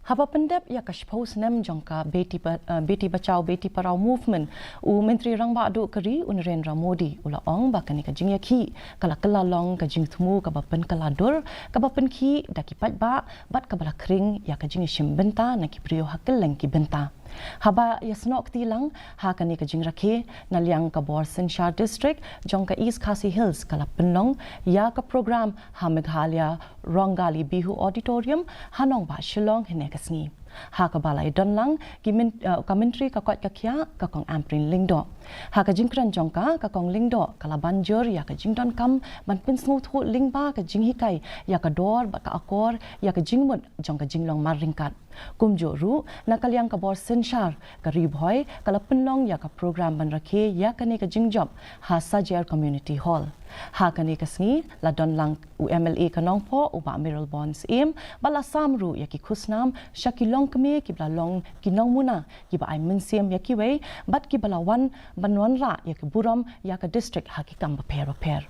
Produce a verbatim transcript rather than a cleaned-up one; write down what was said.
Haba pyndep ïa ka shiphew snem jong ka Beti Ba-, eh, Beti Bachao Beti Padhao Movement, u Myntri Rangbah Duh ka ri u Narendra Modi u la ong ba kane ka jingïakhih ka la kylla long ka jingthmu kaba pynkylla dur, kaba pynkhih da ki paidbah, bad kaba la khring ïa ka jingïashim bynta na ki briew ha kylleng ki bynta. Haba ïasnoh kti lang ha kane ka jingrakhe, na liang ka bor synshar district jong ka East Khasi Hills ka la pynlong ïa ka program ha Meghalaya Rongali Bihu Auditorium ha nongbah Shillong hynne ka sngi. Ha kaba la ïadon lang ki myn-, eh, ka Myntri ka koit ka khiah, ka Kong Ampareen Lyngdoh. Ha ka jingkren jong ka, ka Kong Lyngdoh ka la ban jur ïa ka jingdonkam ban pynsngewthuh lyngba ka jinghikai ïa ka dor bad ka akor ïa ka jingmut jong ka jinglong marryngkat. Kumjuh ruh, na ka liang ka bor synshar ka Ri Bhoi ka la pynlong ïa ka program ban rakhe ïa kane ka jingjop ha Sajer Community Hall. Ha kane ka sngi la don lang u M L A ka Nongpoh, u Bah Mayralborn Syiem, bad la sam ruh ïa ki khusnam sha ki longkmie kiba la long ki nongmuna, kiba ai mynsiem ïa kiwei, bad kiba la wan ban wanrah ïa ki burom ïa ka district ha ki kam bapher bapher.